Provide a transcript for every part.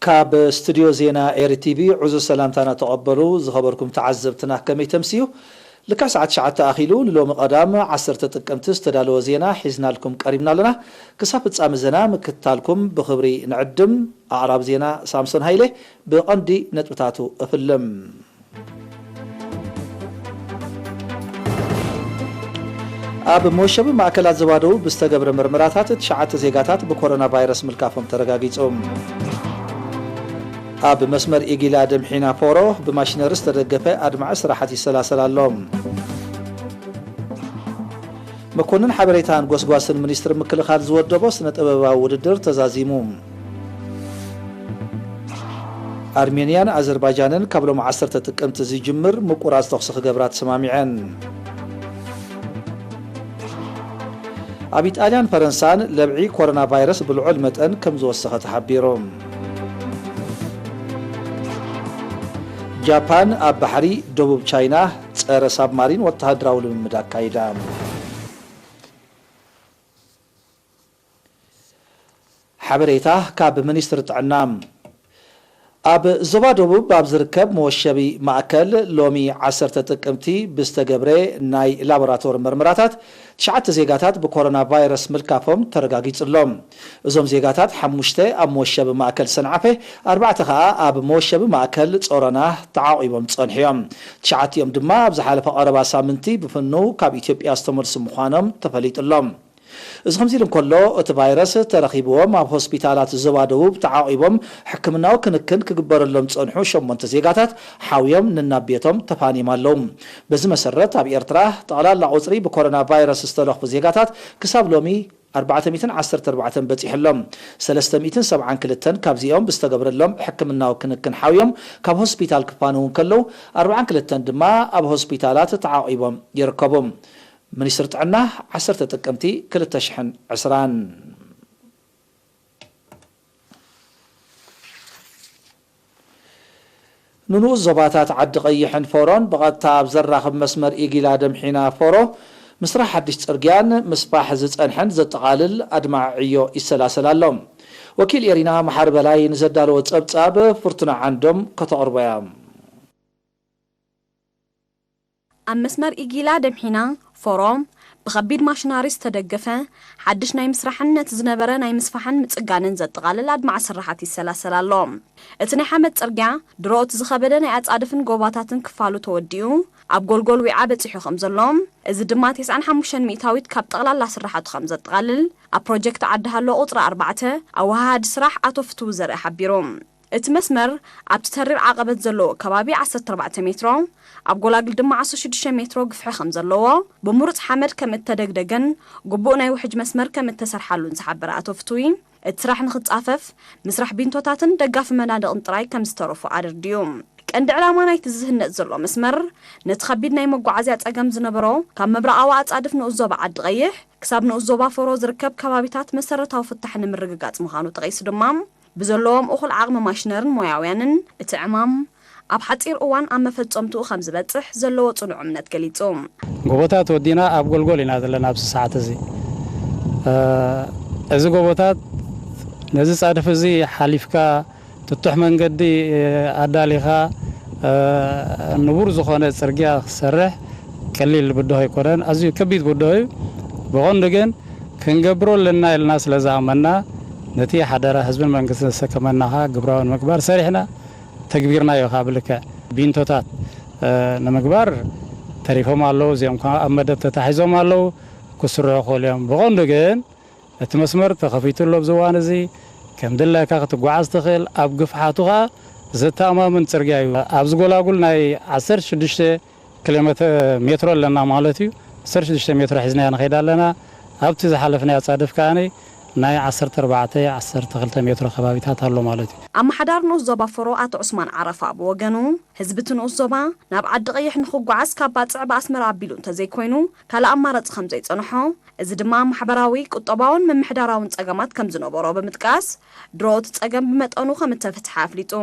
ካብ ስቱድዮ ዜና ኤሪ ቲቪ ዕዙዝ ሰላምታና ተቐበሉ። ዝኸበርኩም ተዓዘብትና ከመይ ተምስዩ? ልክዕ ሰዓት ትሽዓተ ኣኺሉ ንሎሚ ቀዳም ዓሰርተ ጥቅምቲ ዝተዳለወ ዜና ሒዝናልኩም ቀሪብና ኣለና። ክሳብ ፍጻመ ዜና ምክትታልኩም ብኽብሪ ንዕድም። ኣቕራብ ዜና ሳምሶን ሃይለ። ብቐንዲ ነጥብታቱ እፍልም። ኣብ መወሸቢ ማእከላት ዞባ ደቡብ ብዝተገብረ ምርመራታት ትሽዓተ ዜጋታት ብኮሮና ቫይረስ ምልካፎም ተረጋጊጹ። ኣብ መስመር ኢጊላ ደምሒና ፎሮ ብማሽነሪ ዝተደገፈ ኣድማዒ ስራሓት ይሰላሰል ኣሎ። መኮንን ሓበሬታን ጎስጓስን ሚኒስትሪ ምክልኻል ዝወደቦ ስነ ጥበባዊ ውድድር ተዛዚሙ። ኣርሜንያን ኣዘርባይጃንን ካብ ሎሚ ዓሰርተ ጥቅምቲ ዝጅምር ምቁራጽ ተኹሲ ክገብራ ተሰማሚዐን። ኣብ ኢጣልያን ፈረንሳን ለብዒ ኮሮና ቫይረስ ብልዑል መጠን ከም ዝወሰኸ ተሓቢሩ። ጃፓን ኣብ ባሕሪ ደቡብ ቻይና ጸረ ሳብማሪን ወተሃደራዊ ልምምድ ኣካይዳ። ሓበሬታ ካብ ሚኒስትሪ ጥዕና። ኣብ ዞባ ደቡብ ኣብ ዝርከብ መወሸቢ ማእከል ሎሚ ዓሰርተ ጥቅምቲ ብዝተገብረ ናይ ላቦራቶሪ መርመራታት ትሽዓተ ዜጋታት ብኮሮና ቫይረስ ምልካፎም ተረጋጊጹ ኣሎ። እዞም ዜጋታት ሓሙሽተ ኣብ መወሸቢ ማእከል ሰንዓፈ፣ ኣርባዕተ ከኣ ኣብ መወሸቢ ማእከል ጾሮና ተዓቒቦም ዝጸንሑ እዮም። ትሽዓቲኦም ድማ ኣብ ዝሓለፈ ቀረባ ሳምንቲ ብፍኑ ካብ ኢትዮጵያ ዝተመልሱ ምዃኖም ተፈሊጡ ኣሎ። እዚ ከምዚ ኢሉ እንከሎ፣ እቲ ቫይረስ ተረኺብዎም ኣብ ሆስፒታላት ዞባ ደቡብ ተዓቒቦም ሕክምናዊ ክንክን ክግበረሎም ዝጸንሑ ሸሞንተ ዜጋታት ሓውዮም ነናብ ቤቶም ተፋንዮም ኣለዉ። በዚ መሰረት፣ ኣብ ኤርትራ ጠቕላላ ቁጽሪ ብኮሮና ቫይረስ ዝተለኽፉ ዜጋታት ክሳብ ሎሚ ኣርባዕተ ሚእትን ዓሰርተ ኣርባዕተን በጺሑ ኣሎ። ሰለስተ ሚእትን ሰብዓን ክልተን ካብዚኦም ብዝተገብረሎም ሕክምናዊ ክንክን ሓውዮም ካብ ሆስፒታል ክፋነዉ እንከለዉ፣ ኣርባዓን ክልተን ድማ ኣብ ሆስፒታላት ተዓቒቦም ይርከቡ። ሚኒስትሪ ጥዕና፣ ዓሰርተ ጥቅምቲ ክልተ ሽሕን ዕስራን። ንንኡስ ዞባታት ዓዲ ቀይሕን ፎሮን ብቐጥታ ኣብ ዘራኽብ መስመር ኢጊላ ደምሒና ፎሮ ምስራሕ ሓድሽ ጽርግያን ምስፋሕ ዝጸንሐን ዘጠቓልል ኣድማዒ ዕዮ ይሰላሰል ኣሎ። ወኪል ኤሪና መሓሪ በላይ ንዘዳለዎ ጸብጻብ ፍርቱና ዓንዶም ከተቕርቦ እያ። ኣብ መስመር ኢጊላ ደምሒና ፎሮ ብኸቢድ ማሽናሪ ዝተደገፈ ሓድሽ ናይ ምስራሕን ነቲ ዝነበረ ናይ ምስፋሕን ምጽጋንን ዘጠቓልል ኣድማዒ ስራሓት ይሰላሰል ኣሎ። እቲ ናይ ሓመድ ጽርግያ ድሮ እቲ ዝኸበደ ናይ ኣጻድፍን ጎባታትን ክፋሉ ተወዲኡ ኣብ ጎልጎል ዊዓ በጺሑ ከም ዘሎ፣ እዚ ድማ ተስዓን ሓሙሽተን ሚእታዊት ካብ ጠቕላላ ስራሓቱ ከም ዘጠቓልል ኣብ ፕሮጀክት ዓዲ ሃሎ ቁጽሪ ኣርባዕተ ኣወሃሃዲ ስራሕ ኣቶ ፍትዉ ዘርእ ሓቢሩ። እቲ መስመር ኣብቲ ተሪር ዓቐበት ዘለዎ ከባቢ ዓሰርተ ኣርባዕተ ሜትሮ፣ ኣብ ጎላግል ድማ ዓሰርተ ሽዱሽተ ሜትሮ ግፍሒ ከም ዘለዎ፣ ብምሩጽ ሓመድ ከም እተደግደገን ግቡእ ናይ ውሕጅ መስመር ከም እተሰርሓሉን ዝሓበረ ኣቶ ፍትዊ፣ እቲ ስራሕ ንኽጻፈፍ ምስራሕ ቢንቶታትን ደጋፊ መናድቕን ጥራይ ከም ዝተረፎ ኣደርድዩ። ቀንዲ ዕላማ ናይቲ ዝህነጽ ዘሎ መስመር፣ ነቲ ከቢድ ናይ መጓዓዝያ ጸገም ዝነበሮ ካብ ምብራቓዊ ኣጻድፍ ንኡስ ዞባ ዓዲ ቀይሕ ክሳብ ንኡስ ዞባ ፎሮ ዝርከብ ከባቢታት መሰረታዊ ፍታሕ ንምርግጋጽ ምዃኑ ጠቒሱ ድማ፣ ብዘለዎም እኹል ዓቕሚ ማሽነርን ሞያውያንን፣ እቲ ዕማም ኣብ ሓጺር እዋን ኣብ መፈጸምትኡ ከም ዝበጽሕ ዘለዎ ጽኑዕ እምነት ገሊጹ። ጎቦታት ወዲና ኣብ ጎልጎል ኢና ዘለና ኣብዚ ሰዓት እዚ። እ፣ እዚ ጎቦታት ነዚ ጻድፍ እዚ ሓሊፍካ፣ ጥጡሕ መንገዲ ኣዳሊኻ፣ እ፣ ንቡር ዝኾነ ጽርግያ ክሰርሕ ቀሊል ብድሆ ኣይኮነን። ኣዝዩ ከቢድ ብድሆ እዩ። ብቐንዱ ግን ክንገብሮ ኣለና ኢልና ስለ ዝኣመና፣ ነቲ ሓደራ ህዝብን መንግስትን ዘሰከመና ኸኣ ግብራዊ ንምግባር ሰሪሕና፣ ተግቢርናዮ ኸኣ ብልክዕ። ቢንቶታት፣ እ፣ ንምግባር ተሪፎም ኣለዉ። እዚኦም ከኣ ኣብ መደብ ተታሒዞም ኣለዉ፣ ክስርሑ ክኽእሉ እዮም። ብቐንዱ ግን እቲ መስመር ተኸፊቱ ኣሎ ኣብዚ እዋን እዚ፣ ከም ድላይካ ክትጓዓዝ ትኽእል፣ ኣብ ግፍሓቱ ኸኣ ዘተኣማምን ጽርግያ እዩ። ኣብዚ ጎላጉል ናይ ዓሰርተ ሽዱሽተ ኪሎ ሜተ-፣ ሜትሮ ኣለና ማለት እዩ። ዓሰርተ ሽዱሽተ ሜትሮ ሒዝናዮ ንኸይድ ኣለና። ኣብቲ ዝሓለፍናዮ ኣጻድፍ ከኣ ናይ ዓሰርተ ኣርባዕተ፣ ዓሰርተ ክልተ ሜትሮ ከባቢታት ኣሎ ማለት እዩ። ኣመሓዳሪ ንኡስ ዞባ ፎሮ ኣቶ ዑስማን ዓረፋ ብወገኑ፣ ህዝቢ እቲ ንኡስ ዞባ ናብ ዓዲ ቀይሕ ንኽጓዓዝ ካብ ባጽዕ ብኣስመራ ኣቢሉ እንተዘይኮይኑ ካልእ ኣማራጺ ከም ዘይጸንሖ፣ እዚ ድማ ማሕበራዊ፣ ቁጠባውን ምምሕዳራውን ጸገማት ከም ዝነበሮ ብምጥቃስ፣ ድሮ እቲ ጸገም ብመጠኑ ከም እተፈትሐ ኣፍሊጡ።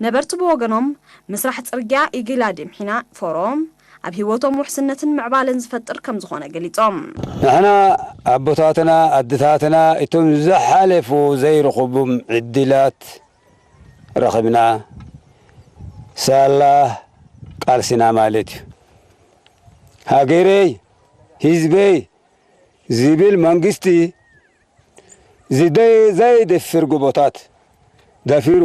ነበርቲ ብወገኖም፣ ምስራሕ ጽርግያ ኢጊላ ዲምሒና ፎሮ ኣብ ህይወቶም ውሕስነትን ምዕባለን ዝፈጥር ከም ዝኾነ ገሊጾም። ንሕና ኣቦታትና ኣድታትና እቶም ዝሓለፉ ዘይረኸቡም ዕድላት ረኺብና ሳላ ቃልስና ማለት እዩ። ሃገረይ ህዝበይ ዝብል መንግስቲ ዝደ-፣ ዘይደፍር ጎቦታት ደፊሩ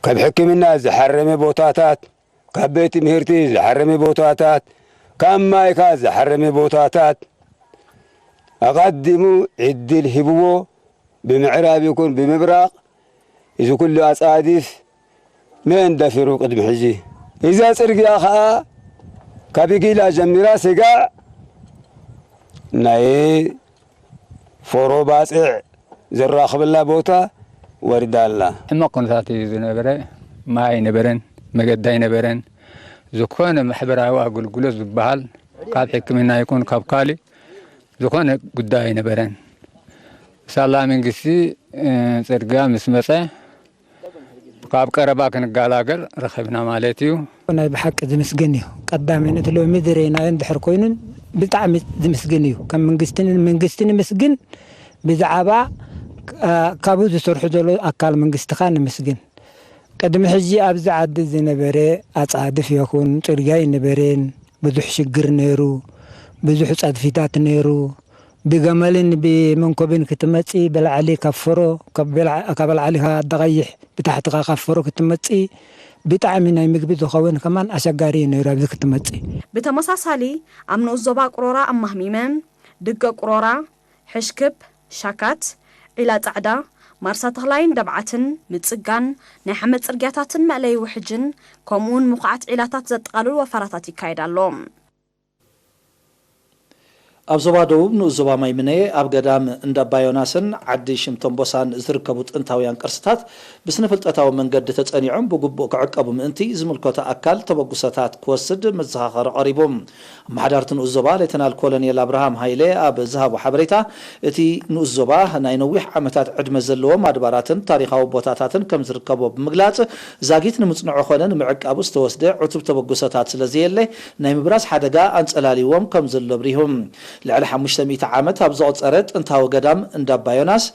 ካብ ሕክምና ዝሓረመ ቦታታት፣ ካብ ቤት ትምህርቲ ዝሓረመ ቦታታት፣ ካብ ማይካ ዝሓረመ ቦታታት ኣቐዲሙ ዕድል ሂብዎ ብምዕራብ ይኹን ብምብራቕ እዚ ኩሉ ኣጻድፍ መን ደፊሩ ቅድሚ ሕጂ? እዛ ጽርግያ ኸኣ ካብ ጊላ ጀሚራ ስጋዕ ናይ ፎሮ ባጽዕ ዝራኸበላ ቦታ ወሪዳ ኣላ። ሕማቕ ኩነታት እዩ ዝነበረ። ማይ ኣይነበረን፣ መገዲ ኣይነበረን። ዝኾነ ማሕበራዊ ኣገልግሎት ዝበሃል ካብ ሕክምና ይኹን ካብ ካልእ ዝኾነ ጉዳይ ኣይነበረን። ሳላ መንግስቲ፣ እ፣ ጽርግያ ምስ መጸ ካብ ቀረባ ክንገላገል ረኺብና ማለት እዩ። ናይ ብሓቂ ዝምስገን እዩ። ቀዳምነት ሎሚ ዝረእናዮ እንድሕር ኮይኑን ብጣዕሚ ዝምስገን እዩ። ከም መንግስትን መንግስቲ ንምስግን፣ ብዛዕባ፣ እ፣ ካብኡ ዝሰርሑ ዘሎ ኣካል መንግስቲ ኸኣ ንምስግን። ቅድሚ ሕጂ ኣብዚ ዓዲ ዝነበረ ኣጻድፍ ይኹን ጽርግያ ኣይነበረን። ብዙሕ ሽግር ነይሩ። ብዙሕ ጸድፊታት ነይሩ። ብገመልን ብመንኮብን ክትመጺ ብላዕሊ ካብ ፈሮ፣ ካብ ብላ-፣ ካብ ላዕሊ ካብ ኣደቐይሕ ብታሕቲ ካብ ፈሮ ክትመጺ ብጣዕሚ ናይ ምግቢ ዝኸውን ከማን ኣሸጋሪ እዩ ነይሩ ኣብዚ ክትመጺ። ብተመሳሳሊ ኣብ ንኡስ ዞባ ቅሮራ ኣብ ማህሚመ፣ ድገ ቅሮራ፣ ሕሽክብ፣ ሻካት፣ ዒላ ጻዕዳ፣ ማርሳ ተኽላይን ደብዓትን ምጽጋን፣ ናይ ሓመድ ጽርግያታትን መእለዪ ውሕጅን፣ ከምኡውን ምኹዓት ዒላታት ዘጠቓልሉ ወፈራታት ይካየድ ኣሎ። ኣብ ዞባ ደቡብ ንኡስ ዞባ ማይምነ ኣብ ገዳም እንዳባ ዮናስን ዓዲ ሽምቶምቦሳን ዝርከቡ ጥንታውያን ቅርስታት ብስነ-ፍልጠታዊ መንገዲ ተጸኒዖም ብግቡእ ክዕቀቡ ምእንቲ ዝምልከቶ ኣካል ተበግሶታት ክወስድ መዘኻኸሪ ቀሪቡ። ኣመሓዳርቲ ንኡስ ዞባ ሌተናል ኮሎኔል ኣብርሃም ሃይለ ኣብ ዝሃቦ ሓበሬታ፣ እቲ ንኡስ ዞባ ናይ ነዊሕ ዓመታት ዕድመ ዘለዎም ኣድባራትን ታሪኻዊ ቦታታትን ከም ዝርከቦ ብምግላጽ፣ ዛጊት ንምጽንዖ ኾነ ንምዕቃቡ ዝተወስደ ዕቱብ ተበግሶታት ስለ ዘየለ፣ ናይ ምብራስ ሓደጋ ኣንጸላልይዎም ከም ዘሎ ኣብሪሁ። ልዕሊ ሓሙሽተ ሚእቲ ዓመት ኣብ ዘቑጸረ ጥንታዊ ገዳም እንዳባ ዮናስ፣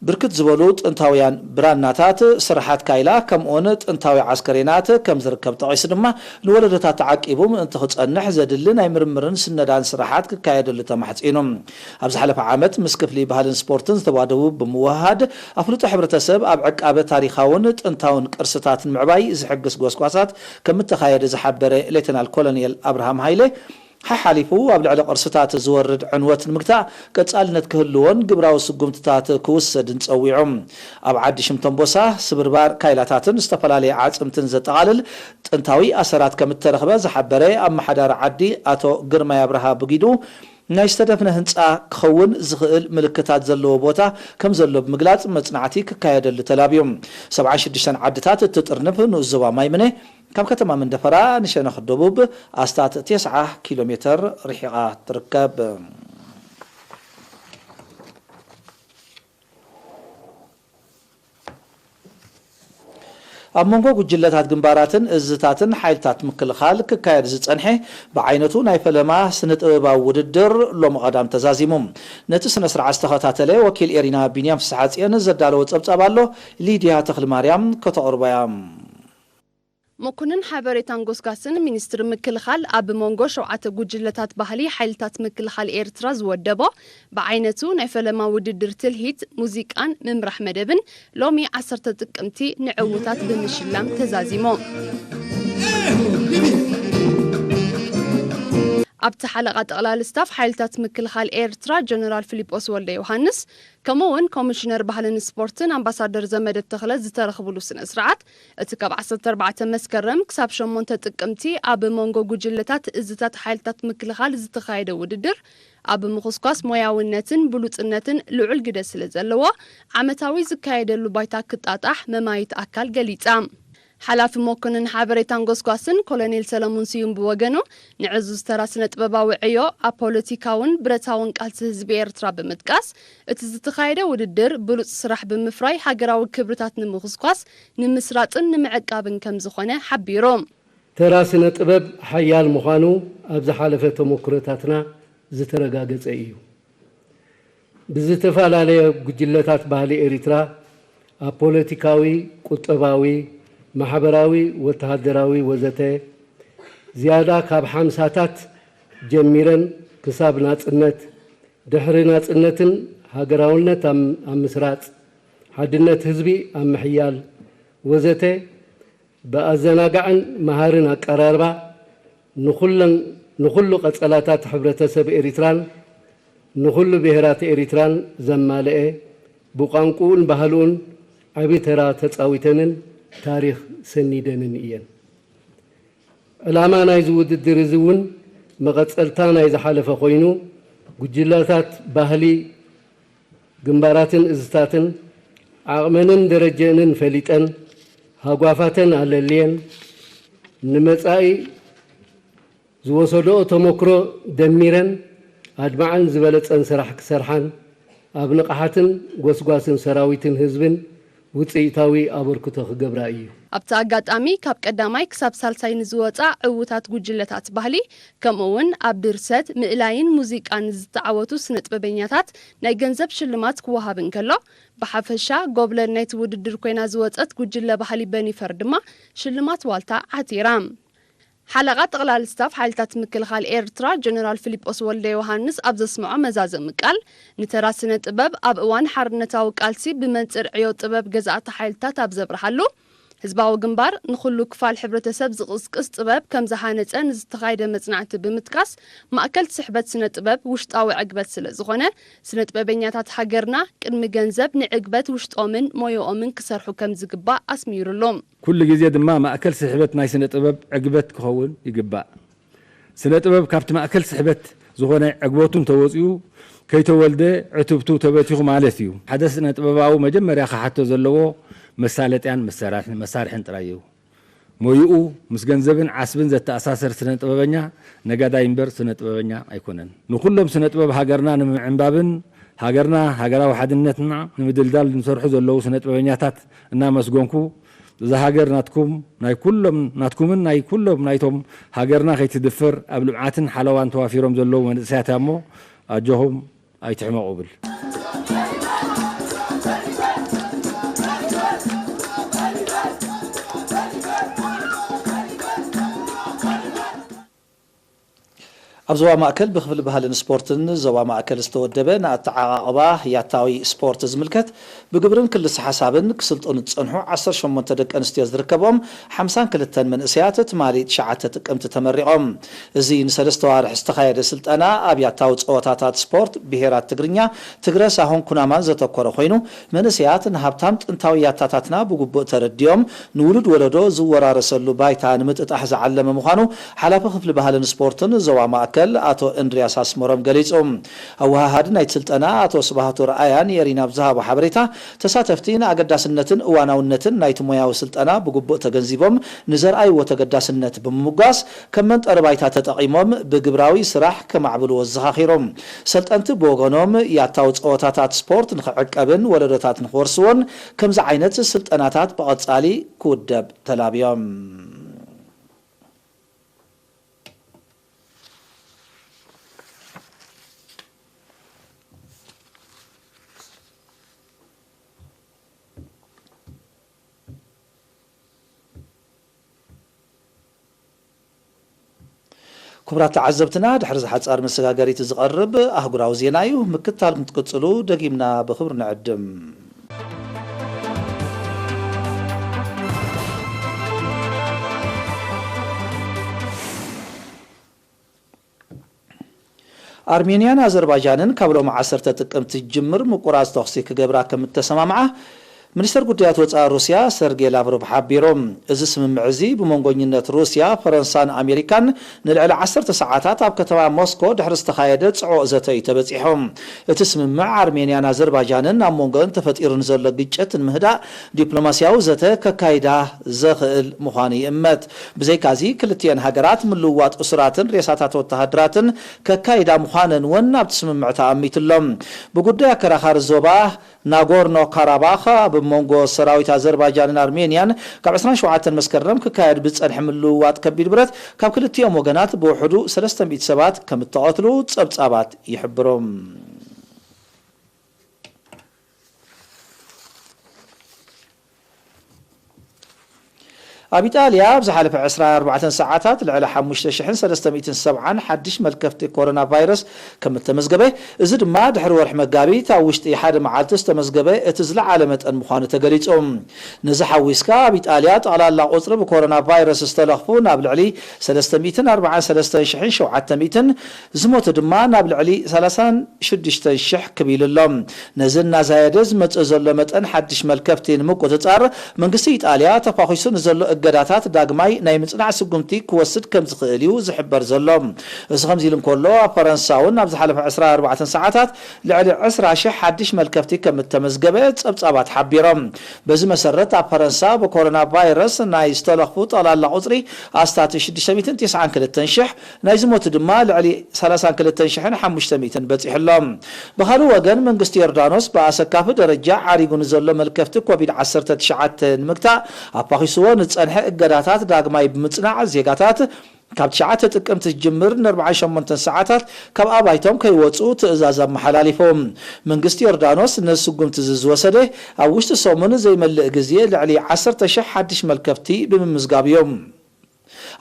ብርክት ዝበሉ ጥንታውያን ብራናታት፣ ስርሓት ካይላ፣ ከምኡውን ጥንታዊ ዓስከሬናት ከም ዝርከብ ጠቒሱ ድማ፣ ንወለዶታት ተዓቂቡ ምእንቲ ክጸንሕ ዘድሊ ናይ ምርምርን ስነዳን ስራሓት ክካየደሉ ተማሕጺኑ። ኣብ ዝሓለፈ ዓመት ምስ ክፍሊ ባህልን ስፖርትን ዝተዋደቡ ብምውህሃድ፣ ኣፍልጦ ሕብረተሰብ ኣብ ዕቃበ ታሪኻውን ጥንታውን ቅርስታት ንምዕባይ ዝሕግዝ ጎስጓሳት ከም እተኻየደ ዝሓበረ ሌተናል ኮሎኔል ኣብርሃም ሃይለ፣ ሓሓሊፉ ኣብ ልዕሊ ቅርስታት ዝወርድ ዕንወት ንምግታእ ቀጻልነት ክህልዎን ግብራዊ ስጉምትታት ክውሰድን ጸዊዑ። ኣብ ዓዲ ሽምቶምቦሳ ስብርባር ካይላታትን ዝተፈላለየ ዓጽምትን ዘጠቓልል ጥንታዊ ኣሰራት ከም እተረኽበ ዝሓበረ ኣመሓዳሪ ዓዲ ኣቶ ግርማይ ኣብርሃ ብጊዱ፣ ናይ ዝተደፍነ ህንጻ ክኸውን ዝኽእል ምልክታት ዘለዎ ቦታ ከም ዘሎ ብምግላጽ፣ መጽናዕቲ ክካየደሉ ተላብዩ። ሰብዓን ሽዱሽተን ዓድታት እትጥርንፍ ንኡስ ዞባ ማይምነ፣ ካብ ከተማ መንደፈራ ንሸነኽ ደቡብ ኣስታት ተስዓ ኪሎ ሜተር ርሒቓ ትርከብ። ኣብ መንጎ ጉጅለታት፣ ግንባራትን እዝታትን ሓይልታት ምክልኻል ክካየድ ዝጸንሐ ብዓይነቱ ናይ ፈለማ ስነ-ጥበባዊ ውድድር ሎሚ ቀዳም ተዛዚሙ። ነቲ ስነ-ስርዓት ዝተኸታተለ ወኪል ኤሪና ቢንያም ፍስሓጽዮን ዘዳለዎ ጸብጻብ ኣሎ፣ ሊድያ ተኽልማርያም ከተቕርቦ እያ። መኮንን ሓበሬታን ጎስጓስን ሚኒስትሪ ምክልኻል ኣብ መንጎ ሸውዓተ ጉጅለታት ባህሊ ሓይልታት ምክልኻል ኤርትራ ዝወደቦ ብዓይነቱ ናይ ፈለማ ውድድር ትልሂት፣ ሙዚቃን ምምራሕ መደብን ሎሚ ዓሰርተ ጥቅምቲ ንዕውታት ብምሽላም ተዛዚሙ። ኣብቲ ሓለቓ ጠቕላሊ ስታፍ ሓይልታት ምክልኻል ኤርትራ ጀነራል ፊሊጶስ ወልደ ዮሃንስ፣ ከምኡ እውን ኮሚሽነር ባህልን ስፖርትን ኣምባሳደር ዘመደ ተኽለ ዝተረኽብሉ ስነ ስርዓት፣ እቲ ካብ ዓሰርተ ኣርባዕተ መስከረም ክሳብ ሸሞንተ ጥቅምቲ ኣብ መንጎ ጉጅለታት እዝታት ሓይልታት ምክልኻል ዝተኻየደ ውድድር፣ ኣብ ምኹስኳስ ሞያውነትን ብሉጽነትን ልዑል ግደ ስለ ዘለዎ፣ ዓመታዊ ዝካየደሉ ባይታ ክጣጣሕ መማይት ኣካል ገሊጻ። ሓላፊ መኮንን ሓበሬታን ጎስጓስን ኮሎኔል ሰለሙን ስዩም ብወገኑ፣ ንዕዙዝ ተራ ስነ-ጥበባዊ ዕዮ ኣብ ፖለቲካውን ብረታውን ቃልሲ ህዝቢ ኤርትራ ብምጥቃስ፣ እቲ ዝተኻየደ ውድድር ብሉጽ ስራሕ ብምፍራይ ሃገራዊ ክብርታት ንምኹስኳስ፣ ንምስራጽን ንምዕቃብን ከም ዝኾነ ሓቢሩ። ተራ ስነ-ጥበብ ሓያል ምዃኑ ኣብ ዝሓለፈ ተመኩሮታትና ዝተረጋገጸ እዩ። ብዝተፈላለየ ጉጅለታት ባህሊ ኤሪትራ ኣብ ፖለቲካዊ፣ ቁጠባዊ፣ ማሕበራዊ፣ ወተሃደራዊ ወዘተ ዝያዳ ካብ ሓምሳታት ጀሚረን ክሳብ ናጽነት፣ ድሕሪ ናጽነትን ሃገራውነት ኣብ ኣብ ምስራጽ፣ ሓድነት ህዝቢ ኣብ ምሕያል ወዘተ ብኣዘናጋዕን መሃርን ኣቀራርባ ንኹለን ንኹሉ ቀጸላታት ሕብረተሰብ ኤሪትራን ንኹሉ ብሄራት ኤሪትራን ዘማለኤ ብቋንቁኡን ባህልኡን ዓቢ ተራ ተጻዊተንን ታሪኽ ሰኒደንን እየን። ዕላማ ናይዚ ውድድር እዚ እውን መቐጸልታ ናይ ዝሓለፈ ኮይኑ ጉጅለታት ባህሊ ግንባራትን እዝታትን ዓቕመንን ደረጀእንን ፈሊጠን ሃጓፋተን ኣለልየን ንመጻኢ ዝወሰድኦ ተሞክሮ ደሚረን ኣድማዕን ዝበለጸን ስራሕ ክሰርሓን ኣብ ንቕሓትን ጎስጓስን ሰራዊትን ህዝብን ውጽኢታዊ ኣበርክቶ ክገብራ እዩ። ኣብቲ ኣጋጣሚ ካብ ቀዳማይ ክሳብ ሳልሳይ ንዝወጻ ዕዉታት ጉጅለታት ባህሊ ከምኡ እውን ኣብ ድርሰት፣ ምእላይን ሙዚቃን ዝተዓወቱ ስነጥበበኛታት ናይ ገንዘብ ሽልማት ክወሃብ እንከሎ ብሓፈሻ ጎብለል ናይቲ ውድድር ኮይና ዝወጸት ጉጅለ ባህሊ በኒፈር ድማ ሽልማት ዋልታ ዓቲራ። ሓለቓ ጠቕላሊ ስታፍ ሓይልታት ምክልኻል ኤርትራ ጀነራል ፊሊጶስ ወልደ ዮሃንስ ኣብ ዘስምዖ መዛዘሚ ቃል ንተራ ስነ ጥበብ ኣብ እዋን ሓርነታዊ ቃልሲ ብመንጽር ዕዮ ጥበብ ገዛእቲ ሓይልታት ኣብ ዘብርሃሉ ህዝባዊ ግንባር ንኹሉ ክፋል ሕብረተሰብ ዝቕስቅስ ጥበብ ከም ዝሃነጸ ንዝተኻየደ መጽናዕቲ ብምጥቃስ ማእከል ስሕበት ስነ ጥበብ ውሽጣዊ ዕግበት ስለ ዝኾነ ስነ ጥበበኛታት ሃገርና ቅድሚ ገንዘብ ንዕግበት ውሽጦምን ሞዮኦምን ክሰርሑ ከም ዝግባእ ኣስሚሩሉ። ኩሉ ግዜ ድማ ማእከል ስሕበት ናይ ስነ ጥበብ ዕግበት ክኸውን ይግባእ። ስነ ጥበብ ካብቲ ማእከል ስሕበት ዝኾነ ዕግበቱ እንተወጺኡ ከይተወልደ ዕትብቱ ተበቲኹ ማለት እዩ። ሓደ ስነ ጥበባዊ መጀመርያ ክሓቶ ዘለዎ መሳለጥያን መሳርሕን ጥራይ እዩ። ሞይኡ ምስ ገንዘብን ዓስብን ዘተኣሳሰር ስነ ጥበበኛ ነጋዳይ እምበር ስነ ጥበበኛ ኣይኮነን። ንኹሎም ስነ ጥበብ ሃገርና ንምዕንባብን ሃገርና ሃገራዊ ሓድነትና ንምድልዳል ዝሰርሑ ዘለዉ ስነ ጥበበኛታት እናመስገንኩ እዛ ሃገር ናትኩም ናይ ኩሎም ናትኩምን ናይ ኩሎም ናይቶም ሃገርና ከይትድፈር ኣብ ልምዓትን ሓለዋን ተዋፊሮም ዘለዉ መንእሰያት እያ እሞ ኣጆኹም ኣይትሕመቑ እብል። ኣብ ዞባ ማእከል ብክፍሊ ባህልን ስፖርትን ዞባ ማእከል ዝተወደበ ንኣተዓቓቕባ ያታዊ ስፖርት ዝምልከት ብግብርን ክልስ ሓሳብን ክስልጥኑ ዝጸንሑ ዓሰርተ ሸሞንተ ደቂ ኣንስትዮ ዝርከብኦም ሓምሳን ክልተን መንእሰያት ትማሊ ትሽዓተ ጥቅምቲ ተመሪቖም። እዚ ንሰለስተ ዋርሕ ዝተኻየደ ስልጠና ኣብ ያታዊ ጸወታታት ስፖርት ብሄራት ትግርኛ፣ ትግረ ሳሆን ኩናማን ዘተኮረ ኮይኑ መንእሰያት ንሃብታም ጥንታዊ ያታታትና ብግቡእ ተረዲኦም ንውሉድ ወለዶ ዝወራረሰሉ ባይታ ንምጥጣሕ ዝዓለመ ምዃኑ ሓላፊ ክፍሊ ባህልን ስፖርትን ዞባ ማእከል ኣቶ እንድርያስ ኣስመሮም ገሊጹ። ኣወሃሃዲ ናይቲ ስልጠና ኣቶ ስብሃቱ ረኣያ ንኤሪና ኣብ ዝሃቦ ሓበሬታ ተሳተፍቲ ንኣገዳስነትን እዋናውነትን ናይቲ ሞያዊ ስልጠና ብግቡእ ተገንዚቦም ንዘርኣይዎ ተገዳስነት ብምምጓስ ከም መንጠሪ ባይታ ተጠቒሞም ብግብራዊ ስራሕ ከማዕብልዎ ኣዘኻኺሮም። ሰልጠንቲ ብወገኖም ያታዊ ጸወታታት ስፖርት ንኽዕቀብን ወለዶታት ንኽወርስዎን ከምዚ ዓይነት ስልጠናታት ብቐጻሊ ክውደብ ተላብዮም። ክቡራት ተዓዘብትና፣ ድሕሪ እዚ ሓጻር መሰጋገሪት ዝቐርብ ኣህጉራዊ ዜና እዩ። ምክትታል ክትቅጽሉ ደጊምና ብኽብሪ ንዕድም። ኣርሜንያን ኣዘርባይጃንን ካብ ሎሚ ዓሰርተ ጥቅምቲ ዝጅምር ምቁራጽ ተኹሲ ክገብራ ከም እተሰማምዓ ሚኒስተር ጉዳያት ወጻኢ ሩስያ ሰርጌ ላቭሮቭ ሓቢሩ። እዚ ስምምዕ እዚ ብመንጎኝነት ሩስያ፣ ፈረንሳን ኣሜሪካን ንልዕሊ ዓሰርተ ሰዓታት ኣብ ከተማ ሞስኮ ድሕሪ ዝተኻየደ ጽዑቕ ዘተ እዩ ተበጺሑ። እቲ ስምምዕ ኣርሜንያን ኣዘርባይጃንን ኣብ መንጎአን ተፈጢሩ ንዘሎ ግጭት ንምህዳእ ዲፕሎማስያዊ ዘተ ከካይዳ ዘኽእል ምዃኑ ይእመት። ብዘይካዚ ክልቲኤን ሃገራት ምልውዋጥ እሱራትን ሬሳታት ወተሃደራትን ከካይዳ ምዃነን እውን ኣብቲ ስምምዕ ተኣሚቱ ኣሎ። ብጉዳይ ኣከራኻሪ ዞባ ናጎርኖ ካራባኽ ኣብ መንጎ ሰራዊት ኣዘርባይጃንን ኣርሜንያን ካብ ዕስራን ሸውዓተን መስከረም ክካየድ ብዝጸንሐ ምልውዋጥ ከቢድ ብረት ካብ ክልቲኦም ወገናት ብውሕዱ ሰለስተ ሚእቲ ሰባት ከም እተቐትሉ ጸብጻባት ይሕብሩ። ኣብ ኢጣልያ ኣብ ዝሓለፈ ዕስራን ኣርባዕተን ሰዓታት ልዕሊ ሓሙሽተ ሽሕን ሰለስተ ሚእትን ሰብዓን ሓድሽ መልከፍቲ ኮሮና ቫይረስ ከም እተመዝገበ፣ እዚ ድማ ድሕሪ ወርሒ መጋቢት ኣብ ውሽጢ ሓደ መዓልቲ ዝተመዝገበ እቲ ዝለዓለ መጠን ምዃኑ ተገሊጹ። ነዚ ሓዊስካ ኣብ ኢጣልያ ጠቕላላ ቁጽሪ ብኮሮና ቫይረስ ዝተለኽፉ ናብ ልዕሊ ሰለስተ ሚእትን ኣርባዓን ሰለስተን ሽሕን ሸውዓተ ሚእትን፣ ዝሞቱ ድማ ናብ ልዕሊ ሰላሳን ሽዱሽተን ሽሕ ክብ ኢሉ ኣሎ። ነዚ እናዛየደ ዝመጽእ ዘሎ መጠን ሓድሽ መልከፍቲ ንምቁጽጻር፣ መንግስቲ ኢጣልያ ተፋኺሱ ንዘሎ እገዳታት ዳግማይ ናይ ምጽናዕ ስጉምቲ ክወስድ ከም ዝኽእል እዩ ዝሕበር ዘሎ። እዚ ከምዚ ኢሉ እንከሎ፣ ኣብ ፈረንሳ እውን ኣብ ዝሓለፈ ዕስራን ኣርባዕተን ሰዓታት ልዕሊ ዕስራ ሽሕ ሓድሽ መልከፍቲ ከም እተመዝገበ ጸብጻባት ሓቢሮም። በዚ መሰረት፣ ኣብ ፈረንሳ ብኮሮና ቫይረስ ናይ ዝተለኽፉ ጠቕላላ ቁጽሪ ኣስታት ሽዱሽተ ሚእትን ተስዓን ክልተን ሽሕ፣ ናይ ዝሞቱ ድማ ልዕሊ ሰላሳን ክልተን ሽሕን ሓሙሽተ ሚእትን በጺሑ ኣሎ። ብኻልእ ወገን፣ መንግስቲ ዮርዳኖስ ብኣሰካፊ ደረጃ ዓሪጉ ንዘሎ መልከፍቲ ኮቪድ ዓሰርተ ትሽዓተ ንምግታእ ኣፋኺስዎ ንጸንሐ እገዳታት ዳግማይ ብምጽናዕ፣ ዜጋታት ካብ ትሽዓተ ጥቅምቲ ዝጅምር ንኣርባዓን ሸሞንተን ሰዓታት ካብ ኣባይቶም ከይወጹ ትእዛዝ ኣመሓላሊፉ። መንግስቲ ዮርዳኖስ ነዚ ስጉምቲ እዚ ዝወሰደ፣ ኣብ ውሽጢ ሰሙን ዘይመልእ ግዜ ልዕሊ ዓሰርተ ሽሕ ሓድሽ መልከፍቲ ብምምዝጋብ እዩ።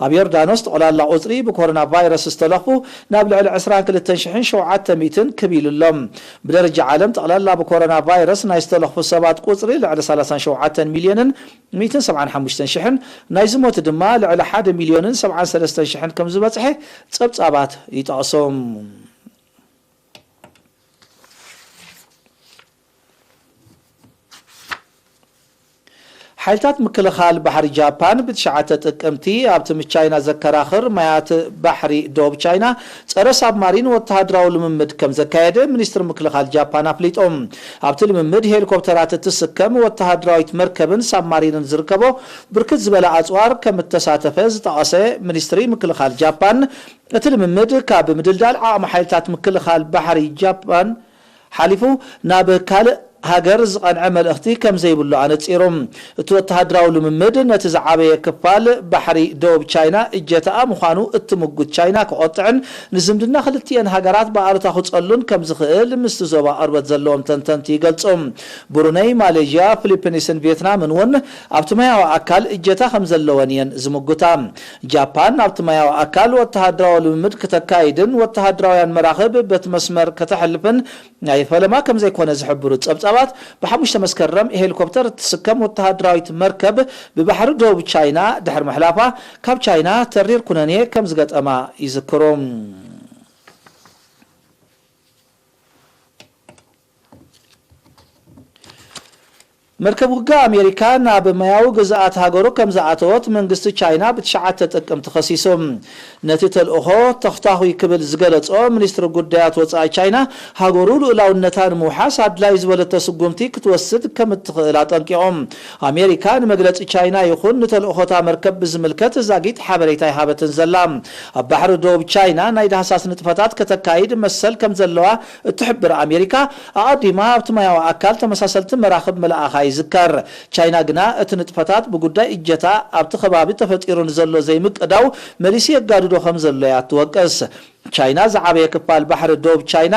ኣብ ዮርዳኖስ ጠቕላላ ቁጽሪ ብኮሮና ቫይረስ ዝተለኽፉ ናብ ልዕሊ ዕስራን ክልተን ሽሕን ሸውዓተ ሚእትን ክብ ኢሉ ኣሎ። ብደረጃ ዓለም፣ ጠቕላላ ብኮሮና ቫይረስ ናይ ዝተለኽፉ ሰባት ቁጽሪ ልዕሊ ሰላሳን ሸውዓተን ሚልዮንን ሚእትን ሰብዓን ሓሙሽተን ሽሕን፣ ናይ ዝሞቱ ድማ ልዕሊ ሓደ ሚልዮንን ሰብዓን ሰለስተን ሽሕን ከም ዝበጽሐ ጸብጻባት ይጠቕሱ። ሓይልታት ምክልኻል ባሕሪ ጃፓን ብትሽዓተ ጥቅምቲ ኣብቲ ምስ ቻይና ዘከራኽር ማያት ባሕሪ ደቡብ ቻይና ጸረ ሳብማሪን ወተሃደራዊ ልምምድ ከም ዘካየደ ሚኒስትሪ ምክልኻል ጃፓን ኣፍሊጡ። ኣብቲ ልምምድ፣ ሄሊኮፕተራት እትስከም ወተሃደራዊት መርከብን ሳብማሪንን ዝርከቦ ብርክት ዝበለ ኣጽዋር ከም እተሳተፈ ዝጠቐሰ ሚኒስትሪ ምክልኻል ጃፓን፣ እቲ ልምምድ ካብ ምድልዳል ዓቕሚ ሓይልታት ምክልኻል ባሕሪ ጃፓን ሓሊፉ ናብ ካልእ ሃገር ዝቐንዐ መልእኽቲ ከም ዘይብሉ ኣነጺሩ። እቲ ወተሃደራዊ ልምምድ፣ ነቲ ዝዓበየ ክፋል ባሕሪ ደቡብ ቻይና እጀታኣ ምዃኑ እትምጉት ቻይና ክቖጥዕን ንዝምድና ክልቲኤን ሃገራት ብኣሉታ ክጸሉን ከም ዝኽእል ምስቲ ዞባ ቅርበት ዘለዎም ተንተንቲ ይገልጹ። ብሩነይ፣ ማሌዥያ፣ ፊሊፒንስን ቪየትናምን እውን ኣብቲ ማያዊ ኣካል እጀታ ከም ዘለወን እየን ዝምጉታ። ጃፓን ኣብቲ ማያዊ ኣካል ወተሃደራዊ ልምምድ ክተካይድን ወተሃደራውያን መራኽብ በቲ መስመር ከተሕልፍን ናይ ፈለማ ከም ዘይኮነ ዝሕብሩ ጸብጻባት፣ ብሓሙሽተ መስከረም ሄሊኮፕተር እትስከም ወተሃደራዊት መርከብ ብባሕሪ ደቡብ ቻይና ድሕሪ ምሕላፋ፣ ካብ ቻይና ተሪር ኩነኔ ከም ዝገጠማ ይዝክሩ። መርከብ ውግእ ኣሜሪካ ናብ ማያዊ ግዝኣት ሃገሩ ከም ዝኣተወት መንግስቲ ቻይና ብትሽዓተ ጥቅምቲ ከሲሱ። ነቲ ተልእኾ ተኽታኹይ ክብል ዝገለጾ ሚኒስትሪ ጉዳያት ወጻኢ ቻይና፣ ሃገሩ ልኡላውነታ ንምውሓስ ኣድላይ ዝበለቶ ስጉምቲ ክትወስድ ከም እትኽእል ኣጠንቂቑ። ኣሜሪካ ንመግለጺ ቻይና ይኹን ንተልእኾታ መርከብ ብዝምልከት ዛጊት ሓበሬታ ኣይሃበትን ዘላ። ኣብ ባሕሪ ደቡብ ቻይና ናይ ዳህሳስ ንጥፈታት ከተካይድ መሰል ከም ዘለዋ እትሕብር ኣሜሪካ፣ ኣቐዲማ ኣብቲ ማያዊ ኣካል ተመሳሰልቲ መራኽብ ምልኣኻ ይዝከር። ቻይና ግና፣ እቲ ንጥፈታት ብጉዳይ እጀታ ኣብቲ ከባቢ ተፈጢሩ ንዘሎ ዘይምቅዳው መሊሱ የጋድዶ ከም ዘሎ እያ ትወቅስ። ቻይና ዝዓበየ ክፋል ባሕሪ ደቡብ ቻይና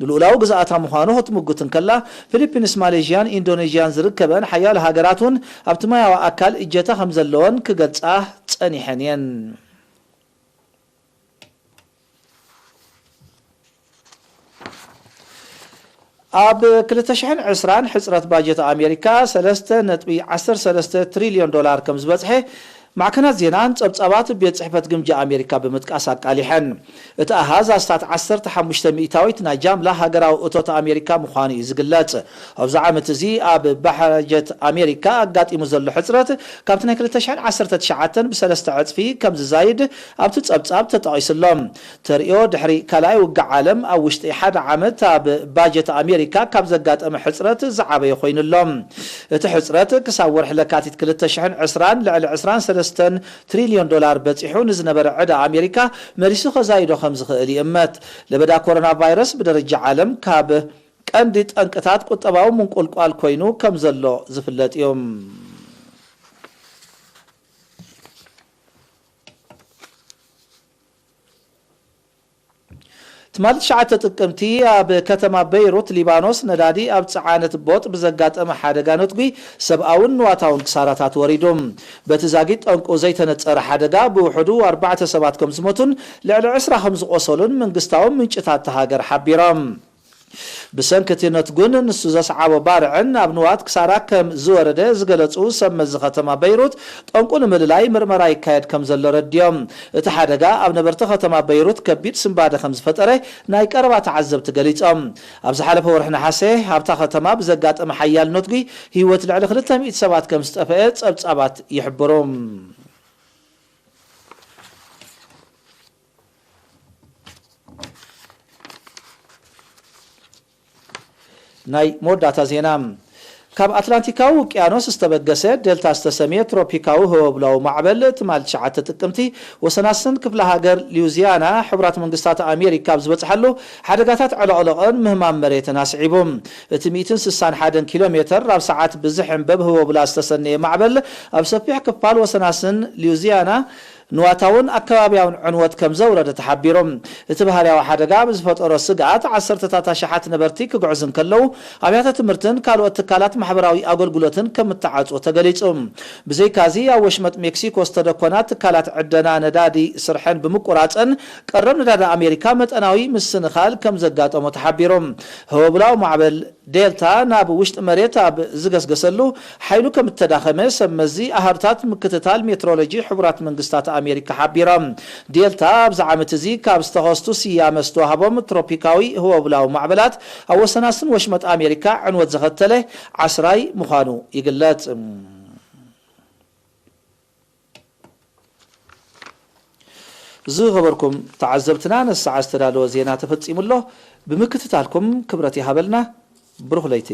ልኡላዊ ግዝኣታ ምዃኑ ክትምጉት እንከላ፣ ፊሊፒንስ፣ ማሌዥያን ኢንዶኔዥያን ዝርከበን ሓያሎ ሃገራት እውን ኣብቲ ማያዊ ኣካል እጀታ ከም ዘለወን ክገልጻ ጸኒሐን እየን። ኣብ ክልተ ሽሕን ዕስራን፣ ሕጽረት ባጀት ኣሜሪካ ሰለስተ ነጥቢ ዓሰርተ ሰለስተ ትሪልዮን ዶላር ከም ዝበጽሐ ማዕከናት ዜናን ጸብጻባት ቤት ጽሕፈት ግምጃ ኣሜሪካ ብምጥቃስ ኣቃሊሐን። እቲ ኣሃዝ ኣስታት ዓሰርተ ሓሙሽተ ሚእታዊት ናይ ጃምላ ሃገራዊ እቶት ኣሜሪካ ምዃኑ እዩ ዝግለጽ። ኣብዚ ዓመት እዚ ኣብ ባጀት ኣሜሪካ ኣጋጢሙ ዘሎ ሕጽረት ካብቲ ናይ ክልተ ሽሕን ዓሰርተ ትሽዓተን ብሰለስተ ዕጽፊ ከም ዝዛይድ ኣብቲ ጸብጻብ ተጠቒሱ ኣሎ። ተርእዮ ድሕሪ ካልኣይ ውግእ ዓለም ኣብ ውሽጢ ሓደ ዓመት ኣብ ባጀት ኣሜሪካ ካብ ዘጋጠመ ሕጽረት ዝዓበየ ኮይኑ ኣሎ። እቲ ሕጽረት ክሳብ ወርሒ ለካቲት ክልተ ሽሕን ዕስራን ልዕሊ ዕስራን ሰለስተን ትሪልዮን ዶላር በጺሑ ንዝነበረ ዕዳ ኣሜሪካ መሊሱ ከዛይዶ ከም ዝኽእል ይእመት። ለበዳ ኮሮና ቫይረስ ብደረጃ ዓለም ካብ ቀንዲ ጠንቅታት ቁጠባዊ ምንቁልቋል ኮይኑ ከም ዘሎ ዝፍለጥ እዩ። እቲ ትማሊ ትሽዓተ ጥቅምቲ ኣብ ከተማ በይሩት ሊባኖስ ነዳዲ ኣብ ጽዓነት ቦጥ ብዘጋጠመ ሓደጋ ነትጒ ሰብኣውን ንዋታውን ክሳራታት ወሪዱ። በቲ ዛጊት ጠንቁ ዘይተነጸረ ሓደጋ ብውሕዱ ኣርባዕተ ሰባት ከም ዝሞቱን ልዕሊ ዕስራ ከም ዝቖሰሉን መንግስታዊ ምንጭታት እታ ሃገር ሓቢሮም። ብሰንኪ እቲ ነትጉን ንሱ ዘስዓቦ ባርዕን ኣብ ንዋት ክሳራ ከም ዝወረደ ዝገለጹ ሰብ መዚ ከተማ በይሩት፣ ጠንቁ ንምልላይ ምርመራ ይካየድ ከም ዘሎ ረድዮም። እቲ ሓደጋ ኣብ ነበርቲ ከተማ በይሩት ከቢድ ስንባደ ከም ዝፈጠረ ናይ ቀረባ ተዓዘብቲ ገሊጾም። ኣብ ዝሓለፈ ወርሒ ነሓሰ ኣብታ ከተማ ብዘጋጠመ ሓያል ነትጒ ህይወት ልዕሊ ክልተ ሚእቲ ሰባት ከም ዝጠፍአ ጸብጻባት ይሕብሩ። ናይ መወዳእታ ዜና። ካብ ኣትላንቲካዊ ውቅያኖስ ዝተበገሰ ዴልታ ዝተሰምየ ትሮፒካዊ ህወብላዊ ማዕበል ትማል ትሽዓተ ጥቅምቲ ወሰናስን ክፍለ ሃገር ሉዊዚያና ሕቡራት መንግስታት ኣሜሪካ ኣብ ዝበጽሓሉ ሓደጋታት ዕለቕለቕን ምህማም መሬትን ኣስዒቡ። እቲ ሚእትን ስሳን ሓደን ኪሎ ሜተር ኣብ ሰዓት ብዝሕንበብ ህወብላ ዝተሰነየ ማዕበል ኣብ ሰፊሕ ክፋል ወሰናስን ሉዊዚያና ንዋታውን ኣከባቢያውን ዕንወት ከም ዘውረደ ተሓቢሩ። እቲ ባህርያዊ ሓደጋ ብዝፈጠሮ ስግኣት ዓሰርተታት ኣሽሓት ነበርቲ ክግዕዙ እንከለዉ ኣብያተ ትምህርትን ካልኦት ትካላት ማሕበራዊ ኣገልግሎትን ከም እተዓጽዎ ተገሊጹ። ብዘይካዚ ኣብ ወሽመጥ ሜክሲኮ ዝተደኮና ትካላት ዕደና ነዳዲ ስርሐን ብምቁራጸን ቀረብ ነዳዲ ኣሜሪካ መጠናዊ ምስንኻል ከም ዘጋጠሞ ተሓቢሩ። ህወብላዊ ማዕበል ዴልታ ናብ ውሽጢ መሬት ኣብ ዝገስገሰሉ ሓይሉ ከም እተዳኸመ ሰብ መዚ ኣሃዱታት ምክትታል ሜትሮሎጂ ሕቡራት መንግስታት ኣሜሪካ ሓቢሮም። ዴልታ ኣብዚ ዓመት እዚ ካብ ዝተኸስቱ ስያመ ዝተዋህቦም ትሮፒካዊ ህወብላዊ ማዕበላት ኣብ ወሰናስን ወሽመጥ ኣሜሪካ ዕንወት ዘኸተለ ዓስራይ ምዃኑ ይግለጽ። ዝኸበርኩም ተዓዘብትና፣ ነዚ ሰዓት ዝተዳለወ ዜና ተፈጺሙ ኣሎ። ብምክትታልኩም ክብረት ይሃበልና። ብሩኽ ለይቲ።